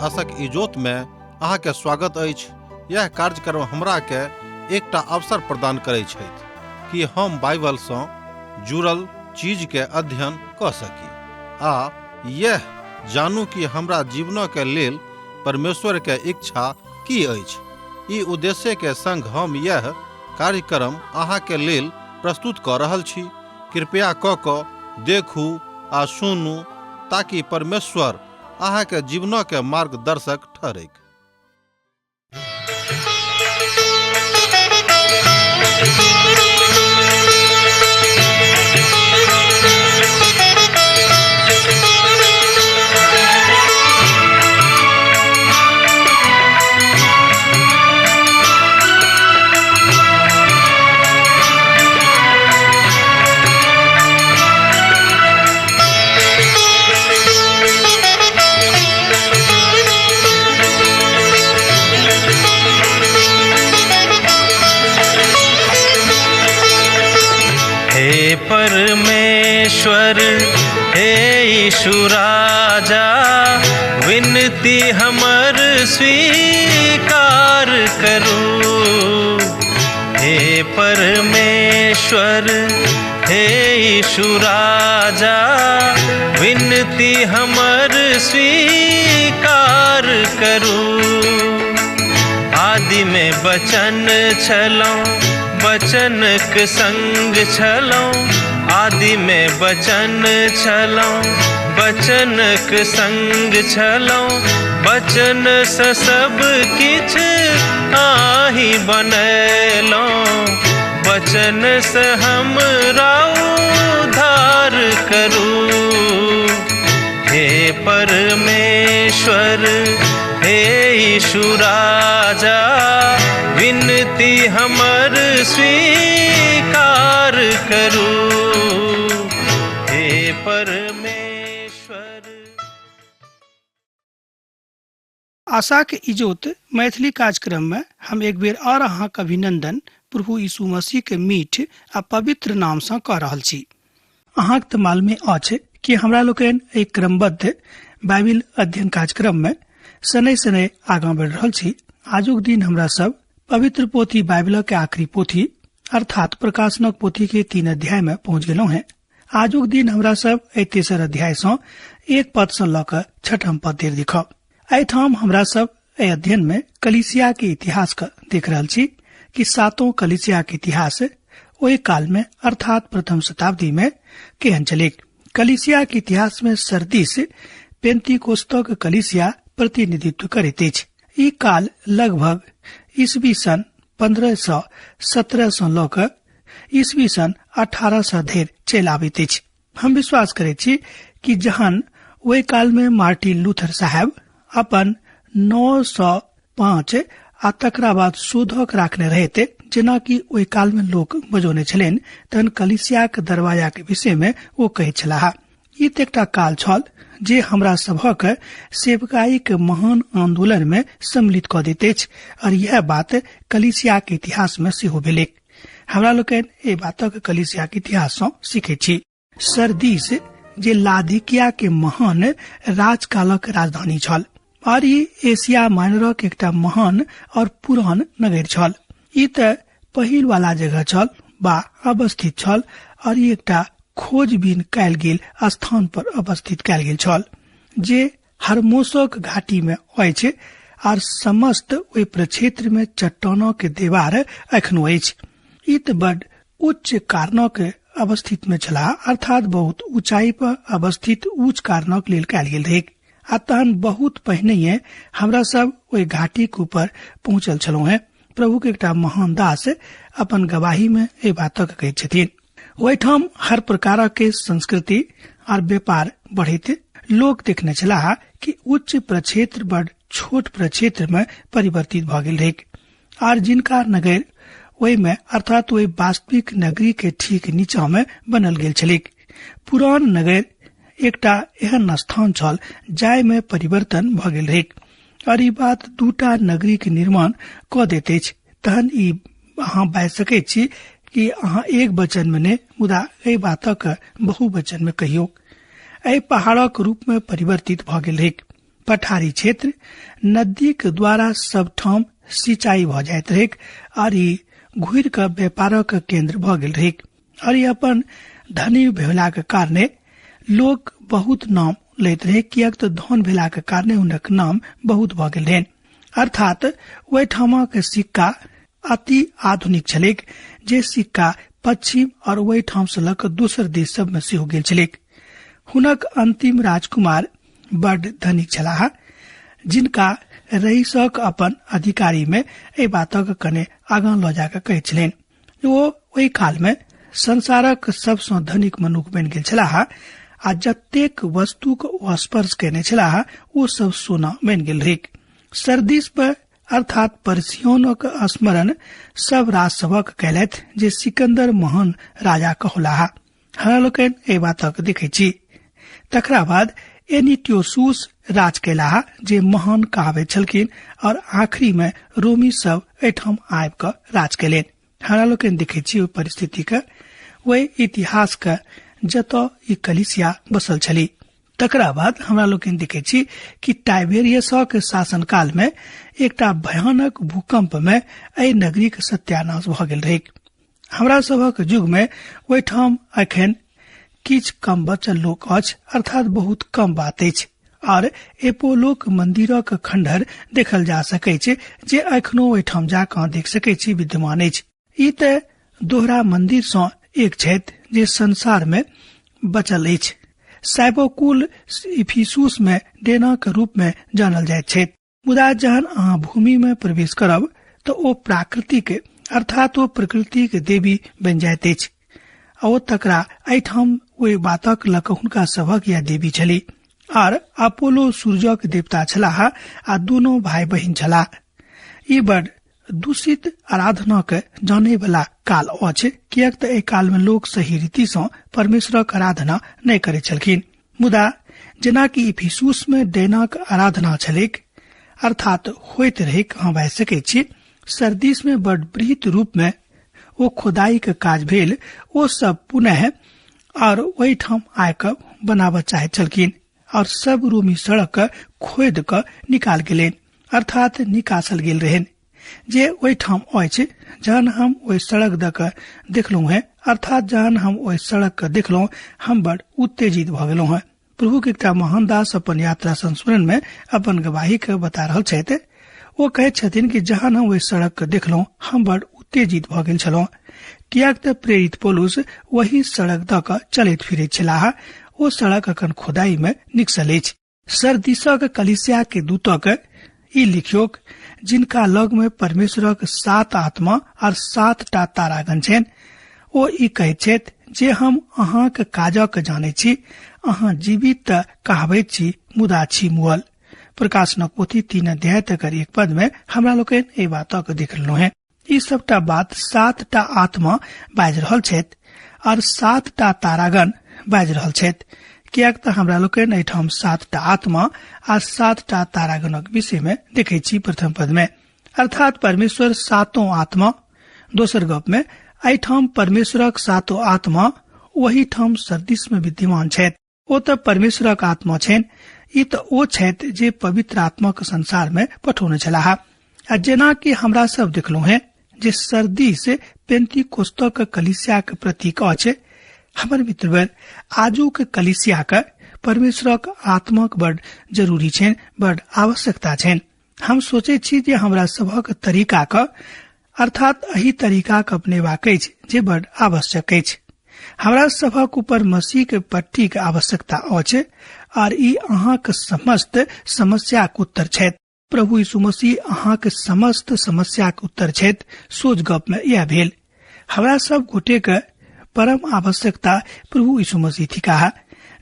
आशक इजोत में अहाँ के स्वागत अछि। यह कार्यक्रम हमरा के एकटा अवसर प्रदान करै छथि कि हम बाइबल सँ जुड़ल चीज के अध्ययन कऽ सकी आ यह जानू कि हमरा जीवन के लेल परमेश्वर के इच्छा की अछि। ई उद्देश्य के संग हम यह कार्यक्रम अहाँ के लेल प्रस्तुत कऽ रहल छी। कृपया कऽ कऽ देखू आ सुनू ताकि परमेश्वर अहाँ के जीवन के मार्गदर्शक ठहरैक। हे परमेश्वर, हे यीशु राजा, विनती हमर स्वीकार करू। हे परमेश्वर, हे यीशु राजा, विनती हमर स्वीकार करू। आदि में बचन छलौं, बचनक संग छलौं। आदि में बचन छलौं, बचनक संग छलौं। बचन से सब किछ आही बनेलौं। बचन से हमरा उद्धार करू। हे परमेश्वर, हे यीशु राजा, विनती हमर स्वीकार करू। हे परमेश्वर। आशाक इजोत मैथिली कार्यक्रम में हम एक बेर और अहाँक अभिनंदन प्रभु यीशु मसीह के मीठ आ पवित्र नाम सँ कऽ रहल छी। अहाँक तऽ मालूमे अछि कि हमरा लोकनि एहि क्रमबद्ध बाइबिल अध्ययन कार्यक्रम में शनै शनै आगाँ बढ़ि रहल छी। आजुक दिन हमरा सब पवित्र पोथी बाइबिलक के आखिरी पोथी अर्थात प्रकाशनक पोथी के 3 अध्याय में पहुंच गेलहुँ हैं। आजुक दिन हमरा सब एहि तेसर अध्याय सँ 1 पद सँ लऽ कऽ 6 पद धरि देखब। एहिठाम हमरा सब एहि अध्ययन में कलीसिया के इतिहास के देख रहल छी कि सातों कलीसिया के इतिहास ओहि काल में अर्थात प्रथम शताब्दी में केहन छलैक। कलीसिया के इतिहास में सरदीस पेंतीकोस्तक कलीसिया प्रतिनिधित्व करैत अछि। ई काल लगभग ईस्वी सन 1517 सँ लऽ कऽ ईस्वी सन 1800 धरि चलि आबैत अछि। हम विश्वास करैत छी कि जहन ओहि काल में मार्टिन लूथर साहेब अपन 905 आ तकरा बाद शोधक राखने रहैत, जेना कि ओहि काल में लोक बजौने छलनि, तहन कलीसियाक दरवाजा के विषय में ओ कहैत छलाह। ई तऽ एकटा काल छल जे हमरा सभक सेवकाईक महान आंदोलन में सम्मिलित कऽ दैत अछि और यह बात कलीसियाक इतिहास में सेहो भेलैक। हमरा लोकनि एहि बातक कलीसियाक इतिहास सँ सीखैत छी। सरदीस जे लादिकिया के महान राजकालक राजधानी छल और ई एशिया माइनरक एकटा महान और पुरान नगर छल। ई तऽ पहिल वाला जगह छल बा अवस्थित छल और ई एकटा खोजबीन कयल गेल स्थान पर अवस्थित कयल गेल छल जे हरमोसक घाटी में अछि और समस्त ओहि प्रक्षेत्र में चट्टानक देवार एखनो अछि। ई तऽ बड उच्च कारणक अवस्थित में छलाह, अर्थात बहुत ऊंचाई पर अवस्थित ऊंच कारणक लेल कयल गेल रहैक। आ तहन बहुत पहिनहिये हमरा सब ओहि घाटीक ऊपर पहुंचल छलहुँ हेँ। प्रभु के एकटा महान दास अपन गवाही में एहि बातक कहैत छथिन। ओहिठाम हर प्रकारक के संस्कृति और व्यापार बढ़ैत लोक देखने छलाह कि उच्च प्रक्षेत्र बड छोट प्रक्षेत्र में परिवर्तित भऽ गेल रहैक आर जिनका नगर ओहि में अर्थात ओहि वास्तविक नगरी के ठीक नीचा में बनल गेल छलैक। पुरान नगर एकटा एहन स्थान छल जाहि में परिवर्तन भऽ गेल रहैक और ई बात दूटा नगरी के निर्माण कऽ दैत अछि। तहन ई अहाँ बाजि सकैत छी कि अहाँ एक वचन में नहि, मुदा एहि बातक बहुवचन में कहियौ। एहि पहाड़क रूप में परिवर्तित भऽ गेल रहैक। पठारी क्षेत्र नदीक द्वारा सबठाम सिंचाई भऽ जाइत रहैक और ई घुरि कऽ व्यापारक केंद्र भऽ गेल रहैक और ई अपन धनी भेलाक कारणे लोक बहुत नाम लैत रहै, किएक तऽ धन भेलाक कारणे हुनक नाम बहुत भऽ गेल रहनि। अर्थात ओहिठामक सिक्का अति आधुनिक छलैक, जे सिक्का पश्चिम और ओहिठाम से लऽ कऽ दोसर देश सब में सेहो गेल छलैक। हुनक अंतिम राजकुमार बड धनिक छलाह, जिनका रईसक अपन अधिकारी में एहि बातक कने आगाँ लऽ जाकऽ कहैत छलनि। ओ ओहि काल में संसारक सबसँ धनिक मनुख बनि गेल छलाह आ जतेक वस्तुक ओ स्पर्श केने छलाह ओ सब सोना बनि गेल रहैक। सरदीस पर अर्थात परसियोनक स्मरण सब राज सभक कयलथि जे सिकंदर महान राजा कहलाह। हमरा लोकनि एहि बातक देखै छी। तकरा बाद एनिट्योसूस राज कयलाह जे महान कहाबैत छलखिन और आखिरी में रोमी सब एहिठाम आबि कऽ राज कयलनि। हमरा लोकनि देखै छी ओहि परिस्थिति के, ओहि इतिहास के जतऽ ई कलिसिया बसल छली। तकरा बाद हमरा लोकनि देखै छी कि टाइबेरियसक शासनकाल में एकटा भयानक भूकंप में एहि नगरीक सत्यानाश भऽ गेल रहैक। हमरा सभक युग में ओहिठाम एखन किछु कम बचल लोक अछि, अर्थात बहुत कम बात अछि। और एपोलोक मंदिरक खंडहर देखल जा सकैछ जे एखनो ओहिठाम जाकऽ देख सकैत छी, विद्यमान अछि। ई तऽ दोहरा मंदिर सँ एक छथि जे संसार में बचल अछि। साइबोकुल इफिसुस में डेना के रूप में जानल जाइत छथि, मुदा जहन अहाँ भूमि में प्रवेश करब तऽ ओ प्राकृतिक अर्थात ओ प्रकृतिक देवी बनि जाइत अछि। आ ओ तकरा एहिठाम ओहि बातक लऽ कऽ हुनका सभक या देवी छली। आर अपोलो सूर्यक देवता छलाह आ दोनों भाई बहिन छलाह। ई बड़ दूषित आराधना के जाने वाला काल अछि, किएक तऽ एहि काल में लोक सही रीति सँ परमेश्वरक आराधना नहि करैत छलखिन। मुदा जेनाकि इफिसुस में डैनाक आराधना छलैक, अर्थात होइत रहैक, अहाँ बाजि सकैत छी, सरदीस में बड़ बृहत रूप में ओ खोदाई के काज भेल। ओ सब पुनः और ओहिठाम आबि कऽ बनाबऽ चाहैत छलखिन और सब रोमी सड़क खोदि कऽ निकाल गेलनि, अर्थात निकासल गेल रहनि जे ओहिठाम अछि। जहन हम ओहि सड़क दऽ कऽ देखलहुँ हेँ, अर्थात जहन हम ओहि सड़क के देखलहुँ, हम बड़ उत्तेजित भऽ गेलहुँ हेँ। प्रभु के एकटा महान दास अपन यात्रा संस्मरण में अपन गवाही के बता रहल छथि। ओ कहैत छथिन कि जहन हम ओहि सड़क के देखलहुँ, हम बड़ उत्तेजित भऽ गेल छलहुँ, किएक तऽ प्रेरित पौलुस वही सड़क दऽ कऽ चलैत फिरैत छलाह। ओ सड़क अखन खोदाई में निकसल अछि। सरदीसक कलिसिया के दूतक ई लिखियोक, जिनका लग में परमेश्वरक 7 आत्मा और 7 टा तारागण छनि, ओ ई कहैत छथि जे हम अहाँक काजक जानै छी, अहाँ जीवित तऽ कहाबैत छी मुदा छी मुअल। प्रकाशनक पोथी 3 अध्याय तकर 1 पद में हमरा लोकनि एहि बातक देख लेलहुँ हेँ। ई सबटा बात 7 टा आत्मा बाजि रहल छथि और 7 टा तारागण बाजि रहल छथि, किएक तऽ हमरा लोकनि एहिठाम 7 टा आत्मा आ 7 टा तारागणक विषय में देखै छी प्रथम पद में, अर्थात परमेश्वर सातों आत्मा। दोसर गप में एहिठाम परमेश्वरक सातों आत्मा ओहिठाम सरदीस में विद्यमान छथि। ओ तऽ परमेश्वरक आत्मा छनि, ई तऽ ओ छथि जे पवित्र आत्माक संसार में पठौने छलाह। आ जेना कि हमरा सब देखलहुँ हेँ जे सरदीस पेंतीकोस्तक कलिसियाक प्रतीक अछि। हमर मित्रवर, आजुक कलिसियाक परमेश्वरक आत्माक बड़ जरूरी छनि, बड़ आवश्यकता छनि। हम सोचै छी जे हमरा सभक तरीकाक, अर्थात एहि तरीकाक अपनेबाक अछि जे बड़ आवश्यक अछि। हमरा सभक ऊपर मसीह के पट्टीक आवश्यकता अछि और ई अहाँक समस्त समस्याक उत्तर छथि। प्रभु यीशु मसीह अहाँक समस्त समस्याक उत्तर छथि। सोच गप में यह भेल। हमरा सब गोटे के परम आवश्यकता प्रभु यीशु मसीह थिकाह,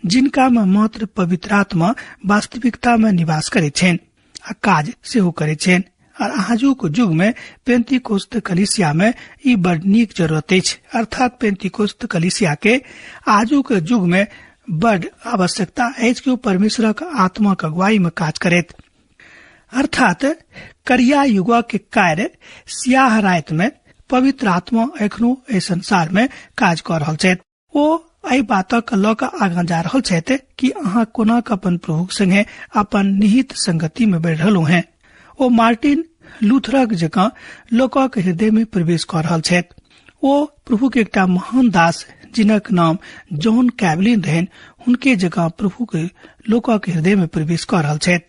जिनका में मात्र पवित्र आत्मा वास्तविकता में निवास करैत छनि आ काज सेहो करैत छनि। और आजुक युग में पेंतीकोस्त कलिसिया में ई बड़ नीक जरूरत अछि, अर्थात पेंतीकोस्त कलिसिया के आजुक युग में बड़ आवश्यकता अछि कि ओ परमेश्वरक आत्माक अगुवाई में काज करैत। अर्थात करिया युगक के कार्य सियाह राति में पवित्र आत्मा एखनो एहि संसार में काज कऽ रहल छथि। ओ एहि बातक लऽ कऽ आगाँ जा रहल छथि कि अहाँ कोना कऽ अपन प्रभुक संगे अपन निहित संगति में बढ़ि रहलहुँ हैं। ओ मार्टिन लूथरक जकाँ लोकक हृदय में प्रवेश कऽ रहल छथि। ओ प्रभु के एकटा महान दास जिनक नाम जॉन कैवलिन रहनि, हुनके जकाँ प्रभु के लोकक हृदय में प्रवेश कऽ रहल छथि।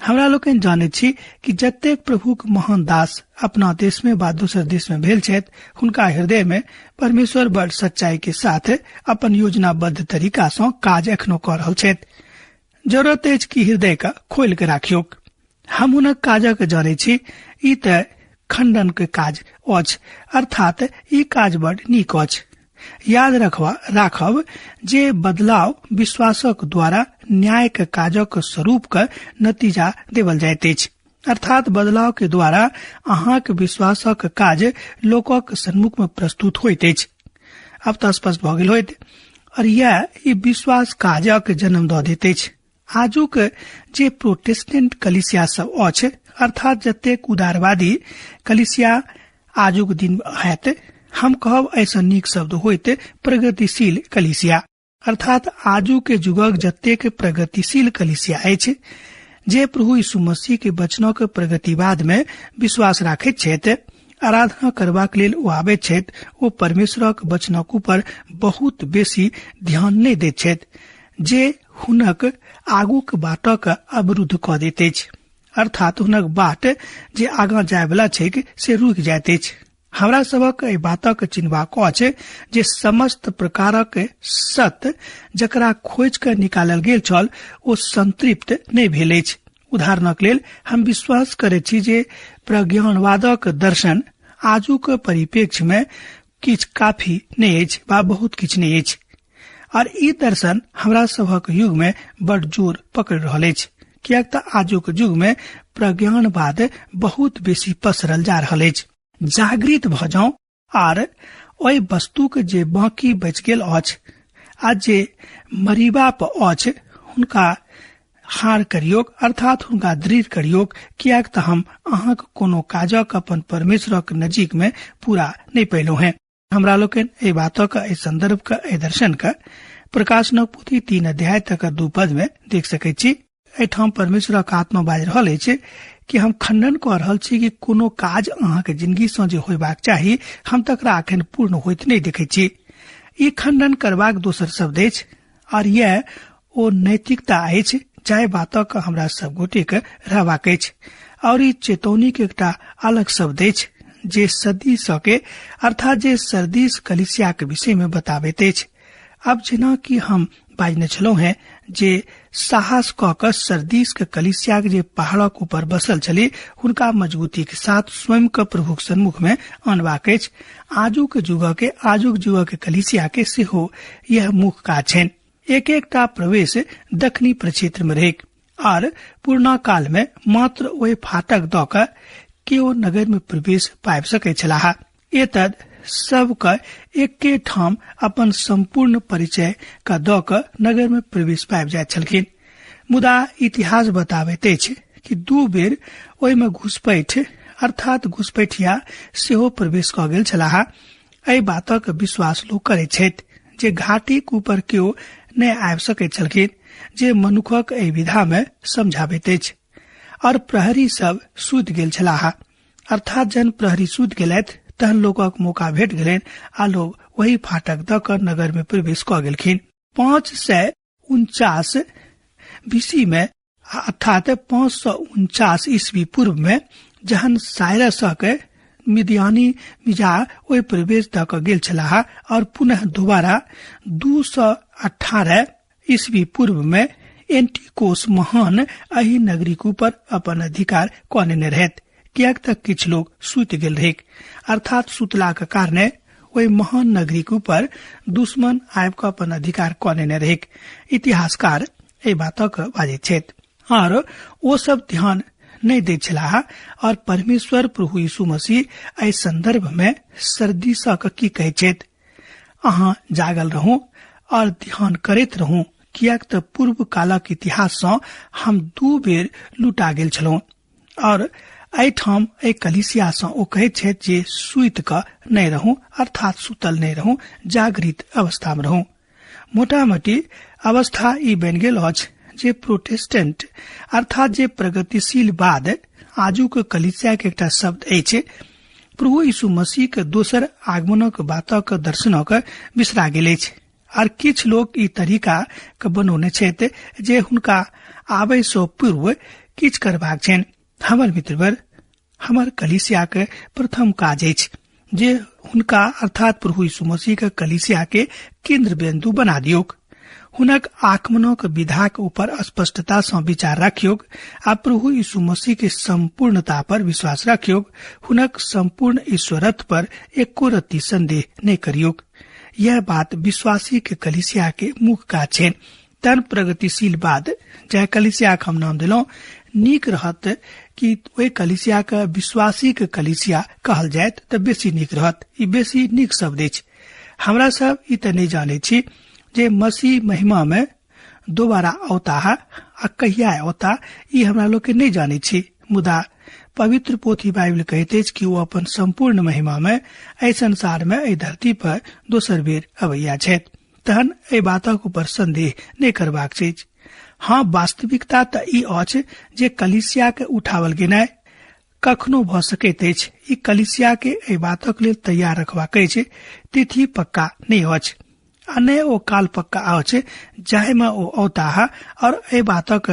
हमरा लोकनि जानैत छी कि जतेक प्रभुक महान दास अपना देश में वा दोसर देश में भेल छथि, हुनका हृदय में परमेश्वर बड़ सच्चाई के साथ अपन योजनाबद्ध तरीका सँ काज एखनो कऽ रहल छथि। जरूरत अछि कि हृदय के खोलि के राखियौक। हम हुनक काजक जानैत छी, ई तऽ खंडन के काज अछि, अर्थात ई काज बड़ नीक अछि। याद राखब जे बदलाव विश्वासक द्वारा न्याय के काजक स्वरूप के नतीजा देवल जाइत अछि, अर्थात बदलाव के द्वारा अहाँक विश्वासक काज लोकक सन्मुख में प्रस्तुत होइत अछि। अब तऽ स्पष्ट भऽ गेल होइत। और यह ई विश्वास काजक जन्म दऽ दैत अछि। आजुक जे प्रोटेस्टेंट कलिसिया सब अछि, अर्थात जतेक उदारवादी कलिसिया आजुक दिन हैत, हम कहब ऐसा नीक शब्द होइत प्रगतिशील कलिसिया। अर्थात आजू के युगक जतेक प्रगतिशील कलिसिया अछि, जे प्रभु यीशु मसीह के वचनक प्रगतिवाद में विश्वास राखैत छथि, आराधना करबाक लेल ओ आबैत छथि, ओ परमेश्वरक वचनक ऊपर बहुत बेसी ध्यान नहि दैत छथि, जे हुनक आगूक बाटक अवरुद्ध कऽ दैत अछि, अर्थात हुनक बाट जे आगाँ जायवला छैक से रुकि जाइत अछि। हमरा सबक एहि बातक चिन्हबाक अछि जे समस्त प्रकारक सत्य जकरा खोजि कऽ निकालल गेल छल ओ संतृप्त नहि भेल अछि। उदाहरणक लेल हम विश्वास करैत छी जे प्रज्ञानवादक दर्शन आजुक परिप्रेक्ष्य में किछु काफी नहि अछि वा बहुत किछु नहि अछि, और ई दर्शन हमरा सबक युग में बड़ जोर पकड़ि रहल अछि, किएक तऽ आजुक युग में प्रज्ञानवाद बहुत बेसी पसरल जा रहल अछि। जागृत भऽ जाउ आर ओहि वस्तुक जे बाकी बचि गेल अछि आ जे मरीबा पर अछि हुनका हार करियौक, अर्थात हुनका दृढ़ करियौक, किएक तऽ हम अहाँक कोनो काजक अपन परमेश्वरक नजीक में पूरा नहि पयलहुँ हैं। हमरा लोकनि एहि बातक, एहि संदर्भ के, एहि दर्शन के प्रकाशनक पोथी 3 अध्याय तक 2 पद में देख सकैत छी। एहिठाम परमेश्वरक आत्मा बाजि रहल अछि कि हम खंडन कऽ रहल छी कि कोनो काज अहाँके जिंदगी सँ जे होयबाक चाही हम तकरा अखन पूर्ण होइत नहि देखैत छी। ई खंडन करबाक दोसर शब्द अछि, और यह ओ नैतिकता अछि जाहि बातक हमरा सब गोटे के रहबाक अछि। और ई चेतौनी के एकटा अलग शब्द अछि जे सदी के अर्थात जे सरदीस कलिसिया के विषय में बताबैत अछि। अब जेना कि हम बाजने छलहुँ हैं जे साहस कऽ कऽ सरदीस के कलिसिया के जे पहाड़क ऊपर बसल छली हुनका मजबूती के साथ स्वयं के प्रभुक सन्मुख में अनबाक अछि। आजुक युग के कलिसिया के सेहो यह मुख्य काज छनि। एक एकटा प्रवेश दक्षिणी प्रक्षेत्र में रहैक और पुरना काल में मात्र ओहि फाटक दऽ कऽ केओ नगर में प्रवेश पाबि सकैत छलाह। एतद सबके एके ठाम अपन संपूर्ण परिचय का दऽ कऽ नगर में प्रवेश पाबि जाइत छलखिन। मुदा इतिहास बताबैत अछि कि 2 बेर ओहिमे घुसपैठ अर्थात घुसपैठिया सेहो प्रवेश कऽ गेल छलाह। एहि बातक विश्वास लोक करैत छथि जे घाटीक ऊपर केओ नहि आबि सकैत छलखिन, जे मनुखक एहि विधा में समझाबैत अछि। और प्रहरी सब सुति गेल छलाह, अर्थात जहन प्रहरी सुति गेलथि तहन लोकक मौका भेट गेलनि आ लोग वही फाटक दऽ कऽ नगर में प्रवेश कऽ गेलखिन। 549 बीसी में अर्थात 549 ईस्वी पूर्व में जहन साइरस के मिदियानी मिजा ओहि प्रवेश दऽ कऽ गेल छलाह और पुनः दोबारा 218 ईस्वी पूर्व में एंटीकोस महान एहि नगरीक ऊपर अपन अधिकार कऽ नेने रहैत, किएक तऽ किछु लोग सुति गेल रहैक। अर्थात सुतलाक कारणे ओहि महान नगरीक ऊपर दुश्मन आबि कऽ अपन अधिकार कऽ नेने रहैक। इतिहासकार एहि बातक बाजैत छथि और ओ सब ध्यान नहि दैत छलाह। और परमेश्वर प्रभु यीशु मसीह एहि संदर्भ में सरदीसक की कहैत छथि, अहाँ जागल रहू और ध्यान करैत रहू, किएक तऽ पूर्व कालक इतिहास सँ हम 2 बेर लुटा गेल छलहुँ। और एहिठाम एहि कलिसिया सँ ओ कहैत छथि जे सुति कऽ नहि रहू, अर्थात सुतल नहि रहू, जागृत अवस्था में रहू। मोटामोटी अवस्था ई बनि गेल अछि जे प्रोटेस्टेंट अर्थात जे प्रगतिशीलवाद आजुक कलीसिया के एकटा शब्द अछि, प्रभु यीशु मसीह के दोसर आगमनक बातक दर्शनक बिसरा गेल अछि। आर किछु लोक ई तरीका के बनौने छथि जे हुनका आबै सँ पूर्व किछु करबाक छनि। हमर मित्रवर, हमर कलीसिया के प्रथम काज अछि जे हुनका अर्थात प्रभु यीशु मसीह के कलीसिया के केंद्र बिंदु बना दियौक। हुनक आगमनक विधाक ऊपर स्पष्टता सँ विचार राखियौक आ प्रभु यीशु मसीह के संपूर्णता पर विश्वास राखियौक। हुनक संपूर्ण ईश्वरत्व पर एको रत्ती संदेह नहि करियौक। यह बात विश्वासी के कलीसिया के मुख्य काज छै। तन प्रगतिशीलवाद जाहि कलीसिया के हम नाम देलहुं, नीक रहत कि ओहि कलीसिया के विश्वासी के कलीसिया कहल जायत तऽ बेसी नीक रहत। ई बेसी नीक शब्द अछि। हमरा सब ई तऽ नहि जानै छी जे मसीह महिमा में दोबारा औताह आ कहिया औता, ई हमरा लोग के नहि जानै छी। मुदा पवित्र पोथी बाइबल कहैत अछि कि ओ अपन संपूर्ण महिमा में एहि संसार में एहि धरती पर दोसर बेर अबैया छथि। तहन एहि बातक ऊपर संदेह नहि करबाक छै। हाँ, वास्तविकता तऽ ई अछि जे कलीसिया के उठावल गेनाइ कखनो भऽ सकैत अछि। ई कलीसिया के एहि बातक लेल तैयार रखबाक अछि। तिथि पक्का नहि अछि आ नहि ओ काल पक्का अछि जाहि मे ओ औताह, और एहि बातक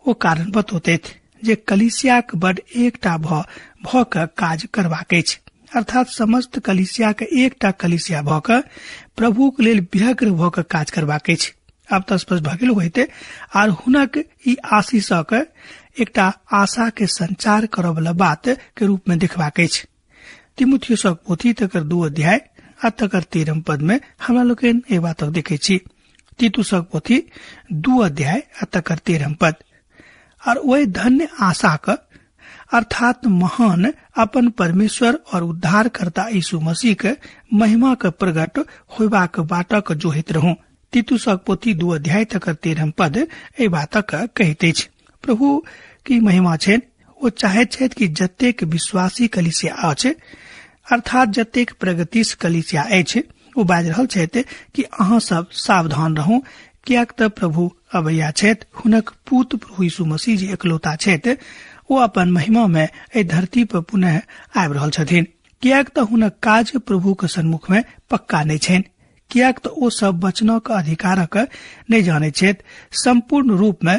ओ कारण बतौतथि जे कलीसियाक बड एकटा भऽ कऽ काज करबाक अछि। अर्थात समस्त कलीसिया के एकटा कलीसिया भऽ कऽ प्रभुक लेल व्यग्र भऽ कऽ काज करबाक अछि। आब तऽ स्पष्ट भऽ गेल होइते। आर हुनक ई आशीषक एकटा आशा के संचार करऽ वाला बात के रूप में देखबाक अछि। तिमुथियुसक पोथी तकर 2 अध्याय आ तकर 13 पद में हमरा लोकनि एहि बातक देखै छी। तीतुसक पोथी 2 अध्याय आ तकर 13 पद। और ओहि धन्य आशाक अर्थात महान अपन परमेश्वर और उद्धारकर्ता यीशु मसीह के महिमा के प्रकट होयबाक बाटक जोहित रहू। तीतुसक पोथी 2 अध्याय तकर 13 पद एहि बातक कहैत अछि। प्रभु की महिमा छनि, ओ चाहैत छथि कि जतेक विश्वासी कलीसिया अछि अर्थात जतेक प्रगतिशील कलीसिया अछि, ओ बाजि रहल छथि कि अहाँ सब सावधान रहू, किएक तऽ प्रभु अबैया छथि। हुनक पुत्र प्रभु यीशु मसीह जे एकलौता छथि, ओ अपन महिमा में एहि धरती पर पुनः आबि रहल छथिन। किएक तऽ हुनक काज प्रभु के सन्मुख में पक्का नहि छनि, किएक तऽ ओ सब वचनक अधिकारक नहि जानैत छथि। संपूर्ण रूप में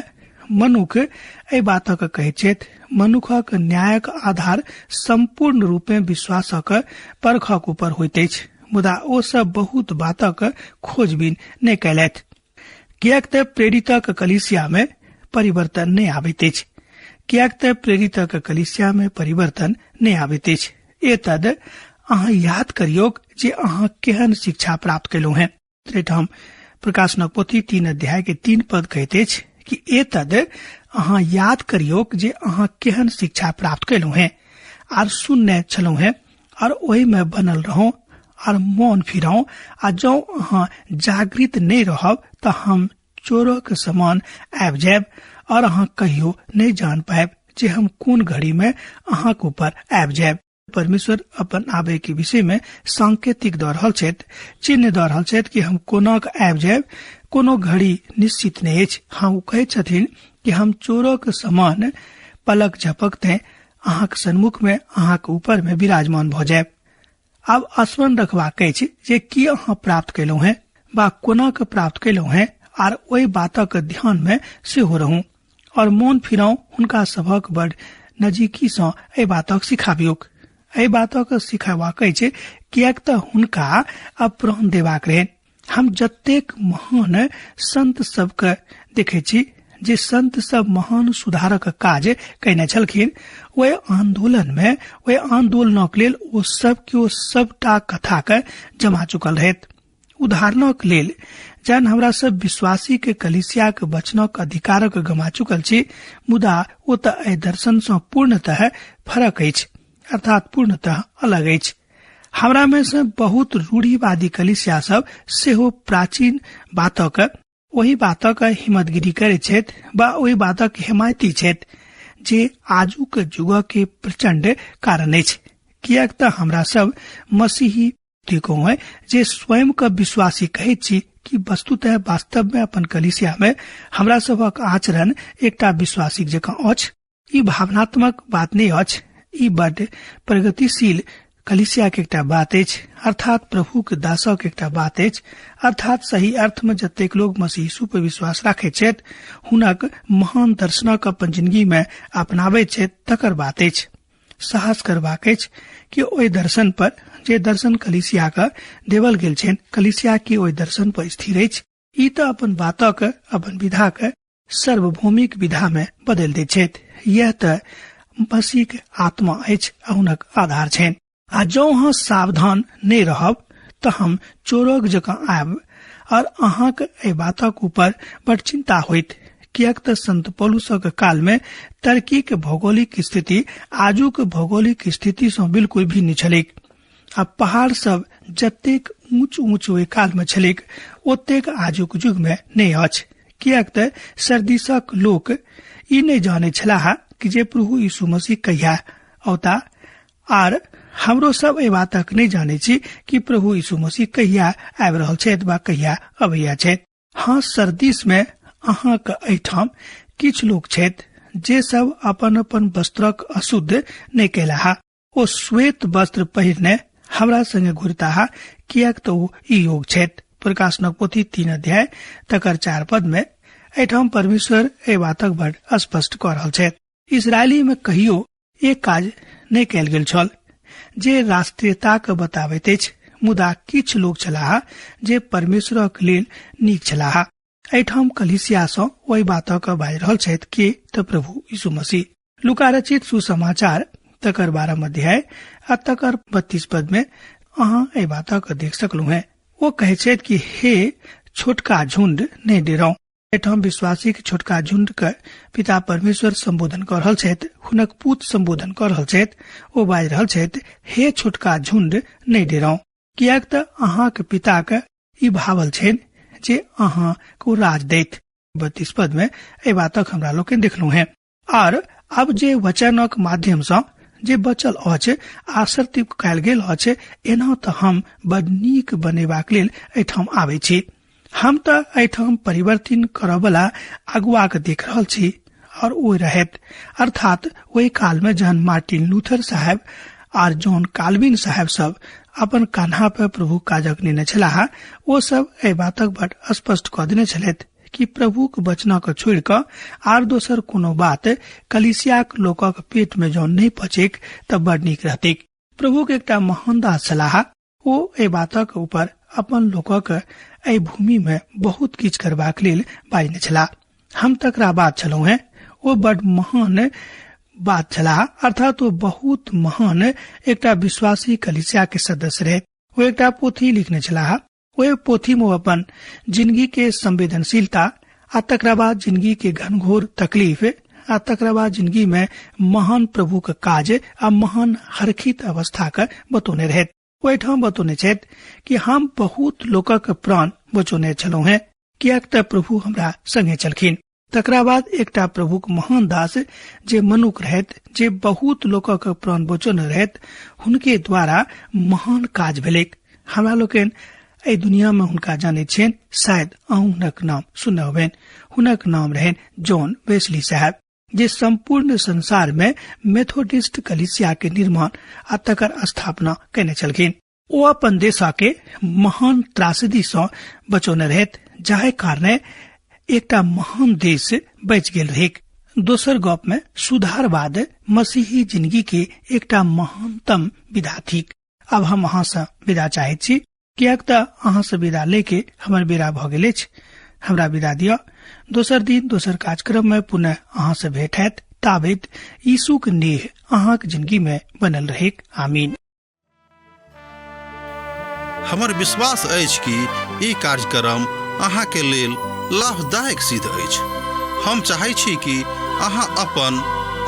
मनुख एहि बातक कहैत छथि। मनुखक न्यायक आधार संपूर्ण रूप में विश्वासक परखक ऊपर होइत अछि, मुदा ओ सब बहुत बातक खोजबीन नहि कयलथि, किएक तऽ प्रेरितक कलीसिया में परिवर्तन नहि आबैत अछि। किएक तऽ प्रेरितक कलीसिया में परिवर्तन नहि आबैत अछि। एतद अहाँ याद करियौक जे अहाँ केहन शिक्षा प्राप्त कयलहुँ हेँ। एहिठाम प्रकाशनक पोथी 3 अध्याय के 3 पद कहैत अछि कि एतद अहाँ याद करियौक जे अहाँ केहन शिक्षा प्राप्त कयलहुँ हेँ आर सुनने छलहुँ हेँ, और ओहि में बनल रहू और मौन फिराउ, आ जँ अहाँ जागृत नहि रहब तऽ हम चोरक समान आबि जायब और अहाँ कहियो नहि जान पायब जे हम कोन घड़ी में अहाँक ऊपर आबि जायब। परमेश्वर अपन आबे के विषय में सांकेतिक दऽ रहल छथि, चिन्ह दऽ रहल छथि कि हम कोना कऽ आबि जायब, कोनो घड़ी निश्चित नहि अछि। हाँ, ओ कहैत छथिन कि हम चोरक समान पलक झपकते अहाँक सन्मुख में अहाँक ऊपर में विराजमान भऽ जायब। आब स्मरण रखबाक अछि जे की अहाँ प्राप्त कयलहुँ हेँ वा कोना कऽ प्राप्त कयलहुँ हेँ, आर ओहि बातक ध्यान में सेहो रहू और मोन फिराउ। हुनका सभक बड़ नजीकी सँ एहि बातक सिखाबियौक। एहि बातक सिखेबाक अछि किएक तऽ हुनका अब प्राण देबाक रहनि। हम जतेक महान संत सबके देखे छी जे संत सब महान सुधारक काज कयने छलखिन, ओहि आंदोलन में ओहि आंदोलनक लेल ओ सब केओ सबटा कथा के जमा चुकल रहैत। उदाहरणक लेल जहन हमरा सब विश्वासी के कलीसिया के वचनक अधिकारक गमा चुकल छी, मुदा ओ तऽ एहि दर्शन सँ पूर्णतः फरक अछि, अर्थात पूर्णतः अलग अछि। हमरा में से बहुत रूढ़िवादी कलीसिया सब सेहो प्राचीन बातक ओहि बातक हिम्मतगिरी करैत छथि वा ओहि बातक हिमायती छथि जे आजुक युग के प्रचंड कारण अछि। किएक तऽ हमरा सब मसीही थिकहुँ जे स्वयं के विश्वासी कहैत छी, कि वस्तुतः वास्तव में अपन कलिसिया में हमरा सभक आचरण एकटा विश्वासिक जकाँ अछि। ई भावनात्मक बात नहि अछि, ई बड प्रगतिशील कलिसिया के एकटा बात अछि, अर्थात प्रभु के दासक एकटा बात अछि। अर्थात सही अर्थ में जतेक लोग मसीह यीशु पर विश्वास राखैत छथि, हुनक महान दर्शनक अपन जिंदगी में अपनाबैत छथि, तकर बात अछि। साहस करबाक अछि कि ओहि दर्शन पर, जे दर्शन कलिसिया के देवल गेल छनि, कलिसिया की ओहि दर्शन पर स्थिर अछि। ई तऽ अपन बातक, अपन विधा के सार्वभौमिक विधा में बदलि दैत छथि। यह तऽ मसीह के आत्मा अछि आ हुनक आधार छनि। आ जँ अहाँ सावधान नहि रहब तऽ हम चोरक जकाँ आयब और अहाँक एहि बातक ऊपर बड़ चिंता होइत, किएक तऽ संत पौलुसक काल में टर्कीक भौगोलिक स्थिति आजुक भौगोलिक स्थिति सँ बिल्कुल भिन्न छलैक आ पहाड़ सब जतेक ऊंच ऊंच ओहि काल में छलैक ओतेक आजुक युग में नहि अछि, किएक तऽ सरदीसक लोक ई नहि जानैत छलाह कि जे प्रभु यीशु मसीह कहिया औता, आर हमरो सब एहि बातक नहि जानै छी कि प्रभु यीशु मसीह कहिया आबि रहल छथि वा कहिया अबैया छथि। हाँ, सरदीस में अहाँक एहिठाम किछु लोक छथि जे सब अपन अपन वस्त्रक अशुद्ध नहि कयलाह, ओ श्वेत वस्त्र पहिरने हमरा संगे घुरताह, किएक तऽ ओ ई योग छथि। प्रकाशनक पोथी 3 अध्याय तकर 4 पद में एहिठाम परमेश्वर एहि बातक बड़ स्पष्ट कऽ रहल छथि। इसरायली में कहियो एक काज नहि कयल गेल छल जे राष्ट्रीयताक बताबैत अछि, मुदा किछु लोक छलाह जे परमेश्वरक लेल नीक छलाह। एहिठाम कलिसिया सँ ओहि बातक बाजि रहल छथि के तऽ प्रभु यीशु मसीह। लूका रचित सुसमाचार तकर 12 अध्याय आ तकर 32 पद में अहाँ एहि बातक देख सकलहुँ हैं। ओ कहै छथि कि हे छोटका झुंड, नहि डेराउ। एहिठाम विश्वासी के छोटका झुंड के पिता परमेश्वर संबोधन कऽ रहल छथि, हुनक पूत संबोधन कऽ रहल छथि। ओ बाजि रहल छथि, हे छोटका झुंड, नहि डेराउ, किएक तऽ अहाँक पिता के ई भावल छनि जे अहाँ को राज दैत। 32 पद में एहि बातक हमरा लोकनि देखलहुँ हैं। आर अब जे वचनक माध्यम सँ जे बचल अछि, आसर्ति कयल गेल अछि, एना तऽ हम बड़ नीक बनेबाक लेल एहिठाम आबै छी। हम तऽ एहिठाम परिवर्तन करऽवला अगुआके देख रहल छी और ओ रहैत, अर्थात ओहि काल में जहन मार्टिन लूथर साहेब आर जॉन काल्विन साहेब सब अपन कान्हा पर प्रभु काजक नेने छलाह, ओ सब एहि बातक बड़ स्पष्ट कऽ देने छलथि कि प्रभुक वचनक छोड़ि कऽ आर दोसर कोनो बात कलिसियाक लोकक पेट में जँ नहि पचैक तऽ बड़ नीक रहतैक। प्रभुक एकटा महान दास छलाह, ओ एहि बातक ऊपर अपन लोकक एहि भूमि में बहुत किछु करबाक लेल बाजने छलाह। हम तकरा बात छलहुँ हेँ, ओ बड़ महान बात छलाह, अर्थात ओ बहुत महान एकटा विश्वासी कलिसिया के सदस्य रहे। ओ एकटा पोथी लिखने छलाह। ओहि पोथी में ओ अपन जिंदगी के संवेदनशीलता आ तकरा बाद जिंदगी के घनघोर तकलीफ आ तकरा बाद जिंदगी में महान प्रभु के काज आ महान हरखित अवस्था के बतौने रहैत। ओहिठाम बतौने छथि कि हम बहुत लोकक प्राण बचौने छलहुँ हेँ, किएक तऽ प्रभु हमरा संगे छलखिन। तकरा बाद एकटा प्रभुक महान दास जे मनुख रहैत, जे बहुत लोकक प्राण बचौने रहैत, हुनके द्वारा महान काज भेलैक। हमरा लोकनि एहि दुनिया में हुनका जानैत छियनि, शायद अहूँ हुनक नाम सुनने होबनि। हुनक नाम रहनि जॉन वेस्ली साहेब, जे संपूर्ण संसार में मेथोडिस्ट कलिसिया के निर्माण आ तकर स्थापना केने छलखिन। ओ अपन देशा के महान त्रासदी सँ बचौने रहैत, जाहि कारणे एकटा महान देश बचि गेल रहैक। दोसर गप में सुधारवाद मसीही जिंदगी के एकटा महानतम विधा थिक। अब हम अहाँ सँ विदा चाहैत छी, किएक तऽ अहाँ सँ विदा लेके हमर बेरा भऽ गेल अछि। हमरा विदा दिअ। दोसर दिन दोसर कार्यक्रम में पुनः अहाँ सँ भेंट हैत। ताबैत यीशुक नेह अहाँक जिंदगी में बनल रहेक। आमीन। हमर विश्वास अछि कि ई कार्यक्रम अहाँके लेल लाभदायक सिद्ध अछि। हम चाहै छी कि अहाँ अपन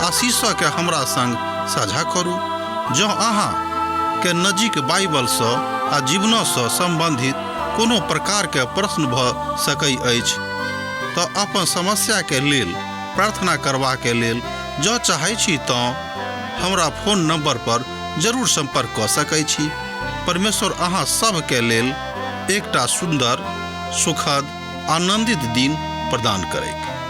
आशीषके हमरा संग साझा करू। जँ अहाँ के नजीक बाइबलसँ आ जीवनसँ सम्बन्धित कोनो प्रकारके प्रश्न भऽ सकै अछि तऽ अपन समस्याके लेल प्रार्थना करबाके लेल जँ चाहै छी तँ हमरा फोन नंबर पर जरूर संपर्क कऽ सकै छी। परमेश्वर अहाँ सभके लेल एकटा सुन्दर सुखद, आनंदित दिन प्रदान करैक।